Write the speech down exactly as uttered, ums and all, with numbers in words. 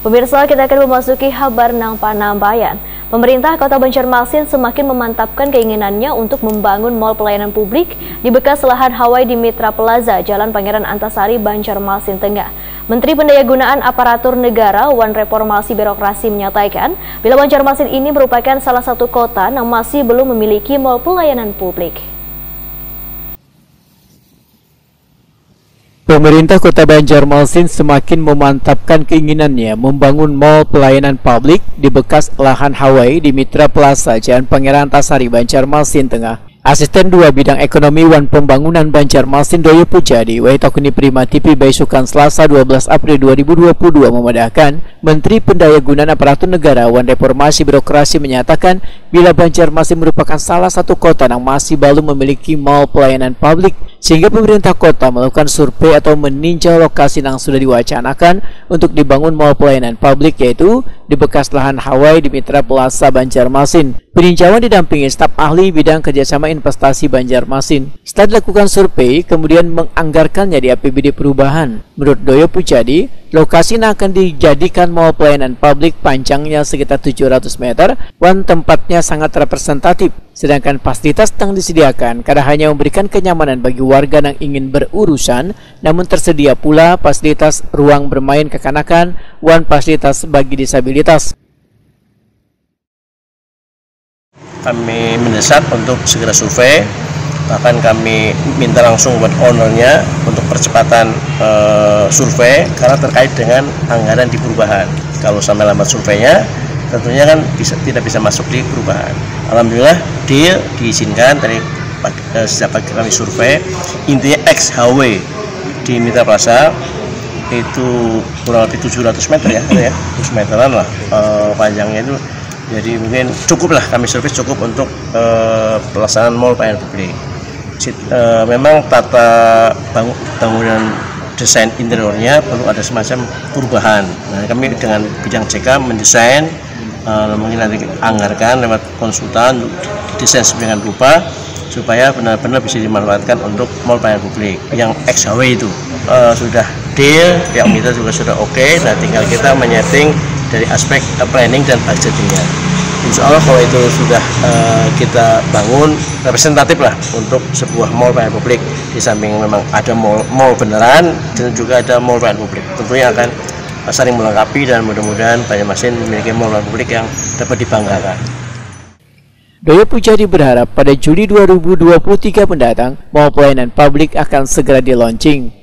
Pemirsa, kita akan memasuki habar nang panambayan. Pemerintah Kota Banjarmasin semakin memantapkan keinginannya untuk membangun mall pelayanan publik di bekas lahan Hawaii di Mitra Plaza, Jalan Pangeran Antasari, Banjarmasin Tengah. Menteri Pendayagunaan Aparatur Negara wan Reformasi Birokrasi menyatakan, bila Banjarmasin ini merupakan salah satu kota yang masih belum memiliki mall pelayanan publik. Pemerintah Kota Banjarmasin semakin memantapkan keinginannya membangun mall pelayanan publik di bekas lahan Hawaii di Mitra Plaza, Jalan Pangeran Antasari, Banjarmasin Tengah. Asisten dua Bidang Ekonomi wan Pembangunan Banjarmasin, Doyo Pujadi, Wahid Takuni Prima T V Baisukan, Selasa, dua belas April dua ribu dua puluh dua, memadahkan, Menteri Pendayagunaan Aparatur Negara wan Reformasi Birokrasi menyatakan, bila Banjarmasin merupakan salah satu kota yang masih belum memiliki mall pelayanan publik, sehingga pemerintah kota melakukan survei atau meninjau lokasi yang sudah diwacanakan untuk dibangun mall pelayanan publik, yaitu di bekas lahan Hawaii di Mitra Plaza, Banjarmasin. Peninjauan didampingi staf ahli bidang kerjasama investasi Banjarmasin. Setelah dilakukan survei, kemudian menganggarkannya di A P B D perubahan. Menurut Doyo Pujadi, lokasi yang akan dijadikan mall pelayanan publik panjangnya sekitar tujuh ratus meter wan tempatnya sangat representatif. Sedangkan fasilitas yang disediakan kada hanya memberikan kenyamanan bagi warga yang ingin berurusan, namun tersedia pula fasilitas ruang bermain kekanakan wan fasilitas bagi disabilitas. Kami mendesak untuk segera survei, bahkan kami minta langsung buat ownernya untuk percepatan uh, survei karena terkait dengan anggaran di perubahan. Kalau sampai lambat surveinya, tentunya kan bisa, tidak bisa masuk di perubahan. Alhamdulillah deal diizinkan tadi uh, sejak pagi kami survei, intinya X H W di Mitra Plaza itu kurang lebih tujuh ratus meter ya, ya tujuh meteran lah uh, panjangnya itu. Jadi mungkin cukuplah kami service cukup untuk uh, pelaksanaan mall pelayanan publik. Uh, memang tata bangunan desain interiornya perlu ada semacam perubahan. Nah, kami dengan bidang C K mendesain uh, mungkin nanti anggarkan lewat konsultan untuk desain sedemikian rupa supaya benar-benar bisa dimanfaatkan untuk mall pelayanan publik yang X H W itu uh, sudah deal, yang kita juga sudah oke, okay, nah tinggal kita menyeting dari aspek uh, planning dan budgetingnya. Insya Allah kalau itu sudah uh, kita bangun representatif lah untuk sebuah mall pelayanan publik, di samping memang ada mall, mall beneran dan juga ada mall pelayanan publik, tentunya akan saling melengkapi dan mudah-mudahan Banjarmasin memiliki mall pelayanan publik yang dapat dibanggakan. Doyo Pujadi berharap pada Juli dua ribu dua puluh tiga mendatang, mall pelayanan publik akan segera di-launching.